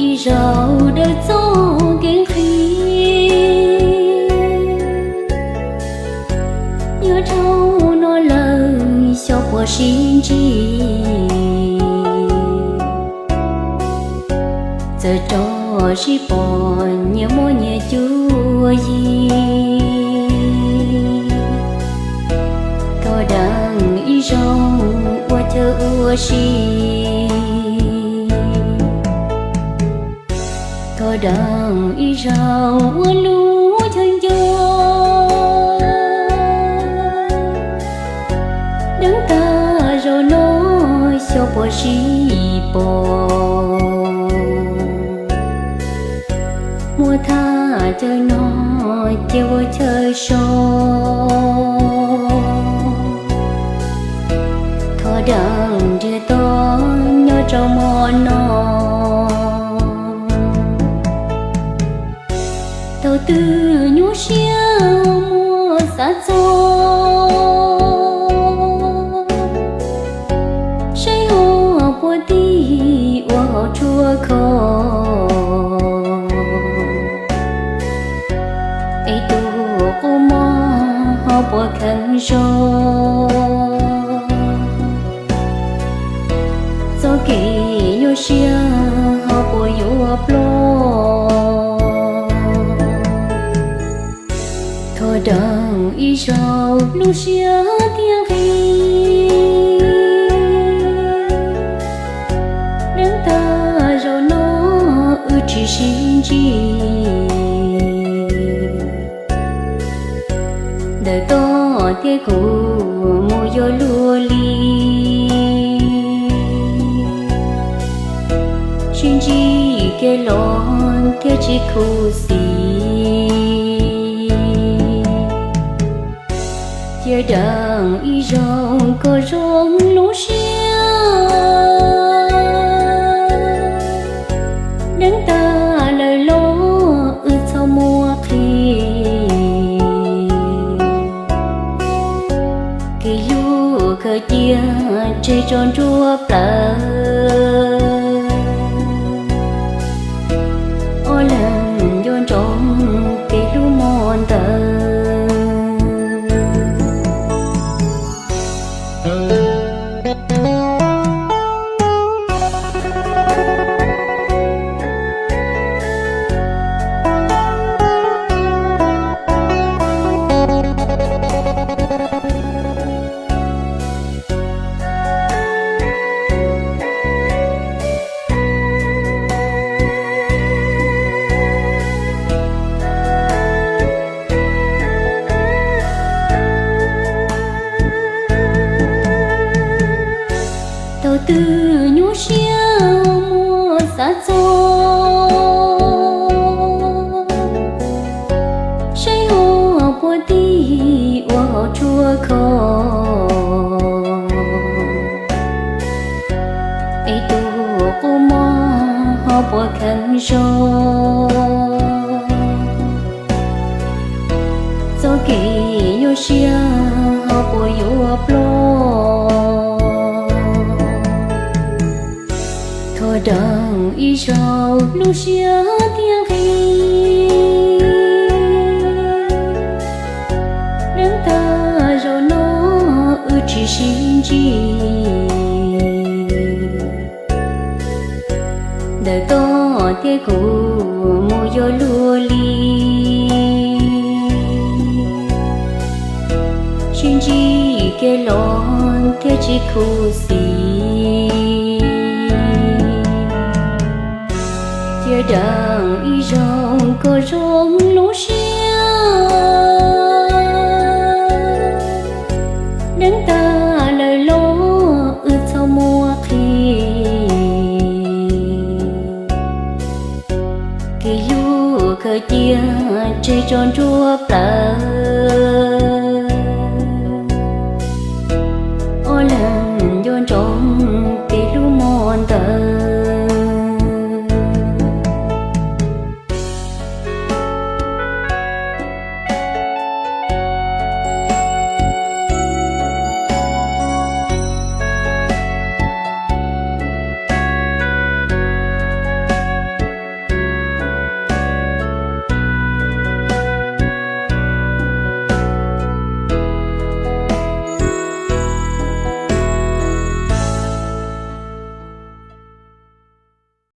ib zaug dawb txoj kev nqhis. Nyob rau no lawm xyov puas sib ntsib, txawm rov sib pom nyias muaj nyias cuab yig. Thov deem ib zaug ua chaw ua si, thov deem ib zaug ua lub chaw nco. Deev tag zaum no xyov puas sib pom, muaj thaj chaw no cia ua chaw so. Thov deem nrhiav tau nyob rau hmo no, thaum twg nyuaj siab muaj xav txog, saib ho puas tig ua hauv tshuab kho. Es tus qub mob ho puas kheev zog, txoj kev nyuaj siab ho puas yuav ploj. Thov deem ib zaug lub siab thiaj nqig, deev tag zaum no wb tsis sib ntsib. Ntawm koj thiab kuv mus yuav luag li, sib ntsib kev los thiaj tsis khuv xim. Cia deem ib zaug kom zoo lub siab, deev tag lawm los wb txhob muaj qhia. Kev hlub khaws cia tseg tso nruab plawv, ob leeg nco ntsoov kev hlub hmo ntawd. Thaum twg nyuaj siab muaj xav txog, saib ho puas tig ua hauv tshuab kho. Es tus qub mob ho puas kheev zog, txoj kev nyuaj siab ho puas yuav ploj. Thov deem ib zaug lub siab thiaj nqig, deev tag zaum no wb tsis sib ntsib. Ntawm koj thiab kuv mus yuav luag li, sib ntsib kev los thiaj tsis khuv xim. Cia deem ib zaug kom zoo lub siab, deev tag lawm los wb txhob muaj qhia. Kev hlub khaws cia tseg tso nruab plawv, ob leeg nco ntsoov